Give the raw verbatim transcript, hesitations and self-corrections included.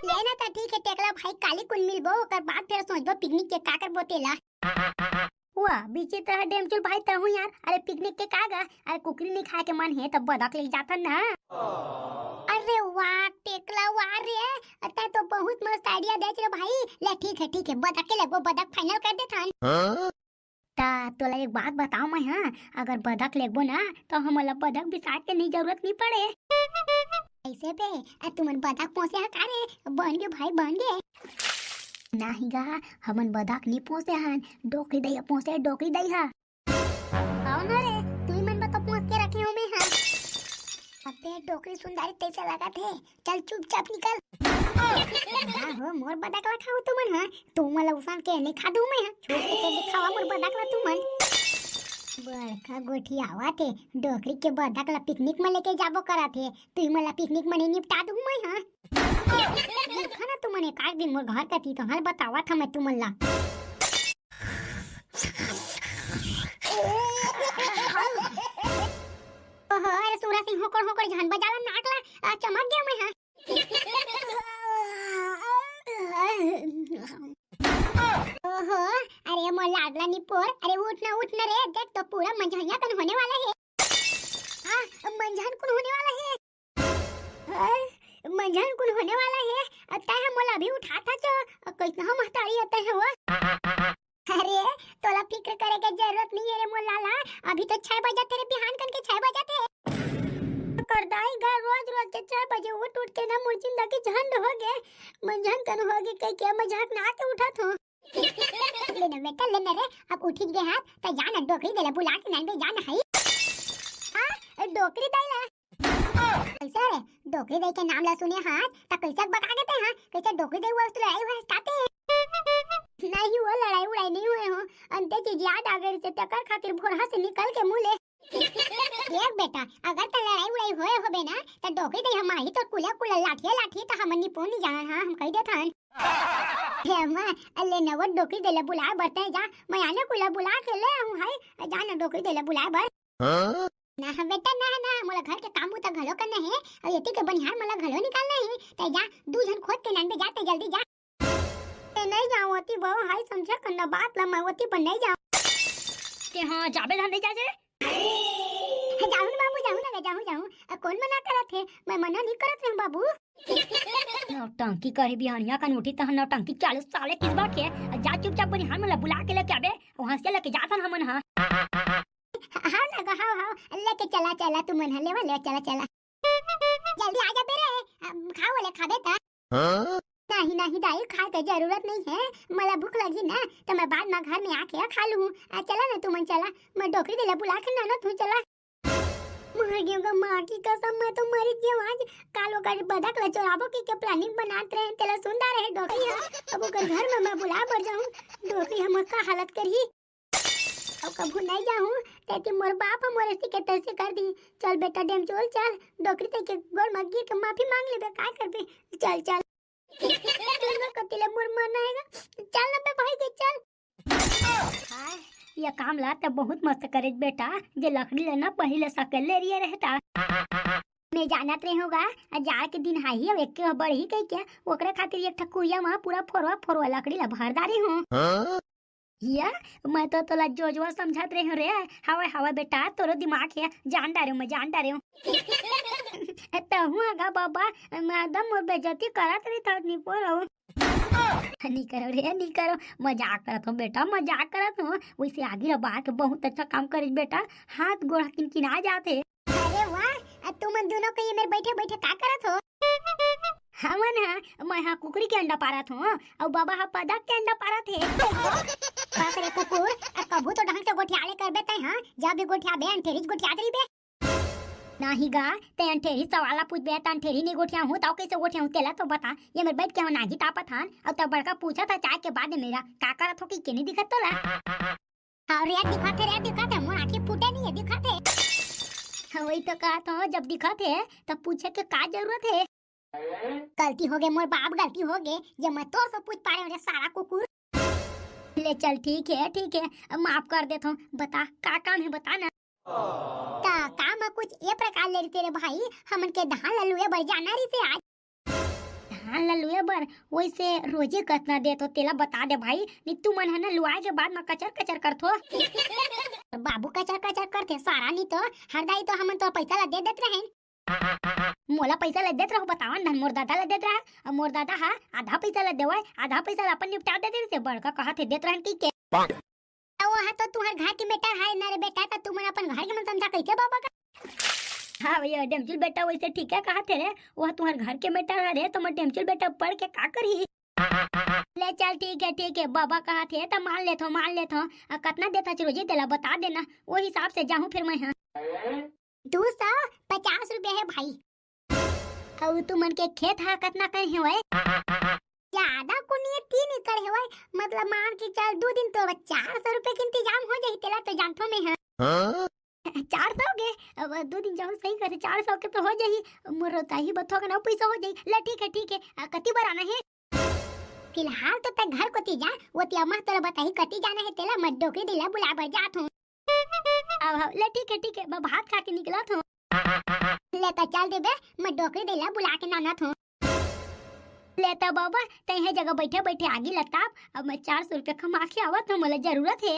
ले ना, त ठीक हे टेकला भाई, काली कुन मिलबो, ओकर बाद फेर सोचबो पिकनिक के का करबो तेला। वाह, विचित्र हे डेमचुल भाई तहूँ यार। अरे पिकनिक के का गा? अरे कुकरी नइ खाए के मन हे त बदक ले जाथन ना। अरे वाह टेकला वाह रे, तैं तो बहुत मस्त आइडिया देत रे भाई। ले ठीक हे, ठीक हे, बदक के लेगबो, बदक फाइनल कर देथन। हाँ? त तोला एक बात बताओ मैं, हाँ, अगर बदक लेगबो ना त हमन ला बदक बिसाए के नइ जरूरत नइ पड़े। कइसे बे? अ, तुमन बदक पोसे हा का रे? बन गे भाई, बन गे। नाही गा, हमन बदक नइ पोसे हन, डोकरी दई हा पोसे, डोकरी दई हा। आओ ना रे, तुई मन बर तो पोस के रखे हों मैं हा। अबे डोकरी सुंदरी तइसे लगत हे, चल चुपचाप निकल। हाँ हो, मोर बदक ला खाहू तुमन हा, तुमन ला उसान के नइ खा दूँ मैं हा। छोड़ के दिखावा मोर बदक ला तुमन। बड़का गोठियावत हे, डोकरी के बदक ला पिकनिक में लेके जाबो करत हे, तुमन ला पिकनिक में नइ निपटा दूँ मैं हा। देखा ना तुमन एक आध दिन मोर घर कती तो हाल बतावत हा मैं तुमन ला। ओहो, अरे सूरा सिंह, होकड़ होकड़ झन बजा ला, नाक ला, आ, चमक गया मैं हा। ओहो, अरे मोर लाडला निपोर, अरे उठ ना, उठ ना रे, देख तो पूरा मंझनिया कन होने वाला हे। हाँ, मंझन कुन होने वाला हे? हाँ, मंझन कुन होने वाला हे? अ, तैं हा मोला अभी उठात हस, अ, कइसना महतारी हे तैं हा वो। अरे, तोला फिक्र करे के जरूरत नइ हे रे मोर लाला, अभी तो छह बजत हे रे, बिहान कन के छह बजत हे। कर दाई गा, रोज रोज के छह बजे उठ उठ के ना मोर जिंदगी झंड हो गे, मंझन कन हो गे कह के मजाक ना के उठत हों। ले ना बेटा, ले ना रे, अब उठ गे हाथ, त जा ना डोकरी दई ला बुला के लान बे, जा ना हई। हाँ, डोकरी दई ला। कइसे रे, डोकरी दई के नाम ला सुने हाथ, त कइसे बका गे तैं हा, कइसे डोकरी दई वो लड़ाई होय ताते? नहीं वो लड़ाई उड़ाई नइ होय हो, अंते चीज याद आ गे रहिसे, तेकर खातिर भोरहा से निकल के मुँह ले। देख बेटा, अगर त लड़ाई उड़ाई होय होबे ना, त डोकरी दई हा मारही तोर कुला कुला लाठिया लाठी, त हमन निपोर नइ जानन, हाँ, हम कहि देथन। हे अम्मा, अल्ले नवत डोकरी दई ला बुलाए बर तैं जा, मैं आने कुला बुला के ले आहूँ, हाय, जा ना डोकरी दई ला बुलाए बर। हाँ? ना, हाँ बेटा, ना, ना, मोला घर के काम बूता घलो करना हे, अउ एती के बनिहार मन ला घलो निकालना हे, तैं जा, दू झन खोद के लान बे, जा, तैं जल्दी जा। ए, नइ जाऊँ ओती बहू, हाय समझा कर ना बात ला, मैं ओती बर नइ जाऊँ। के हाँ, जाबे धन नइ जाजे? जाहूँ ना बाबू, जाहूँ ना, जाहूँ, जाहूँ। अ, कोन मना करत हे? मैं मना नइ करत रहेंव बाबू। नौटंकी करे बिहनिया कन उठी तहन नौटंकी चालू साले किस बात के? अ, जा चुपचाप बनिहार मन ला बुला के लेके आबे, वहाँ से लेके जाथन हमन हा। हाँ ना, हाँ, हाँ, लेके चला, चला, तुमन हा, लेवा, ले, चला, चला। जल्दी आ जा बे रे, अ, खाओ ले, खाबे त। हाँ? नहीं, नहीं दाई, खाए के जरूरत नइ हे। मोला भूख लगही ना, त मैं बाद म घर में आके खा लूँ। आ, चला ना तुमन, चला। मैं डोकरी दई ला बुला के लानत हूँ, चला। मर गेंव गा माँ की कसम, मैं तो मरिच गेंव आज। काल ओकर बदक ला चोराबो कहिके planning बनात रहे, तेला सुन डारे हे डोकरी हा। अब ओकर घर में मैं बुलाए बर जाहूँ, डोकरी हा मोर का हालत करही। अउ कभू नइ जाहूँ, तेती मोर बाप ह मोर ऐसी के तैसी कर दी। चल बेटा डेमचोल, चल, डोकरी दई के गोड़ म गिर के माफी मांग लेबे, काय करबे? चल, चल। चल ना, कति ले मोर मन आएगा। चल ना बे भाई के, चल। हाँ, ये काम ला त बहुत मस्त करेच बेटा, जे लकड़ी लेना पहिले सकेले रिये रहता। मैं जानत रहे होगा, आ जाड़ के दिन हाही अउ एके बढ़ही कहिके, ओकरे खातिर एक ठकुरिया म पूरा फोरवा फोरवा लकड़ी ला भर डारे हूँ। हाँ? हिया, मैं तो तोला जोजवा समझत रहे हूँ रे। हवय, हवय बेटा, तोरो दिमाग हे, जान डारे हूँ मैं, जान डारे हूँ। तहूँ आगा बाबा, मैं एकदम मोर बेइज्जती करत रही था, निपोर हूँ। नी करो रे, नी करो, मजाक करत हूँ बेटा, मजाक करत हूँ। वैसे आगी ला बार के बहुत अच्छा काम करिस बेटा, हाथ गोड़ किनकिना जात हे। अरे वाह, आ तुमन दोनों कहीं मेर बैठे बैठे का करत हो? हमन हा, मैं हा कुकरी के अंडा पारत हूँ, अउ बाबा हा बदक के अंडा पारत हे। बाप रे कुकुर, आ कभू तो ढंग से गोठियाले करबे तैं हा, जब भी गोठियाबे अंठेरीच गोठियात रहिबे। नाही गा, तैं अंठेरी सवाल ला पूछबे त अंठेरी नहीं गोठियाहूँ, तौ कैसे गोठियाहूँ तेला तो बता। ये मेर बैठ के हो नागी तापत हन, अउ तब बड़का पूछत हा चाय के बाद मेरा का करत हो कि के नहीं दिखत तोला? हाँ रे, दिखत हे रे, दिखत हे, मोर आँखी फूटे नहीं है, दिखत हे। हाँ, वही तो कहत हूँ, जब दिखत हे, तब पूछे के का जरूरत हे? गलती हो गे मोर बाप, गलती हो गे, ये मैं तोर से पूछ पा रहे हूँ रे सारा कुकुर। ले चल, ठीक है, ठीक है, अब माफ कर देत हूँ। बता, का काम है, बता ना। ता काम कुछ ये प्रकार ले रही तेरे भाई, हमन के धान ला लुए बर जाना रही से आज। धान ला लुए बर वैसे रोजे कतना देथो तेला बता दे भाई, नहीं तुमन ह ना लुआए के बाद म कचर कचर करथो। बाबू कचर कचर करथे सारा, नहीं तो हर दाई तो हमन तो पैसा ला दे देत रहेन। मोला पैसा ला देत रहो बतावन धन, मोर दादा ला देत रहा, अउ मोर दादा हा आधा पैसा ला देवय, आधा पैसा ला अपन निपटा देते से बड़का कहा थे देत रहन की के। त वो हा तो तुहर घर के matter हाय ना रे बेटा, त तुमन अपन घर के मन समझा कैसे बाबा का? हाँ भैया, डेमचुल बेटा वैसे ठीक है कहा थे रे, वो तुहर घर के matter है रे, तो मैं डेमचुल बेटा पढ़ के का करही? ले चल ठीक है, ठीक है, बाबा कहा थे त मान लेथो, मान लेथो। आ, कतना देथा रोजी तेला बता देना, वो हिसाब से जाहूँ फिर मैं, हाँ। दू सौ पचास रुपया है भाई। अउ तुमन के खेत हा कतना कन हेवय? ज्यादा कोनी है, तीन एकड़ हेवय, मतलब मान के चल दू दिन तो चार सौ रुपया के इंतजाम हो जाही, तेला तो जानथो मैं, हाँ। हाँ? चार सौ के? अब दू दिन जाहूँ सही करे, चार सौ के तो हो जाही। मोर रोताही बथो के ना पैसा हो जाही। ले ठीक है, ठीक है, आ, कति बर आना है? फिलहाल तो तै घर कोती जा, वो तिया मह तोला बताही कति जाना है तेला, मैं डोकरी दीला बुला बर जात हूँ। अब, अब, ले ठीक है, ठीक है, मैं भात खा के निकलत हूँ। ले त चल देबे, मैं डोकरी दीला बुला के नानत हूँ। ले त बाबा, तै हे जगह बैठे बैठे आगी लताप, अब मैं चार सौ रुपया कमा के आवत हूँ, मोला जरूरत है।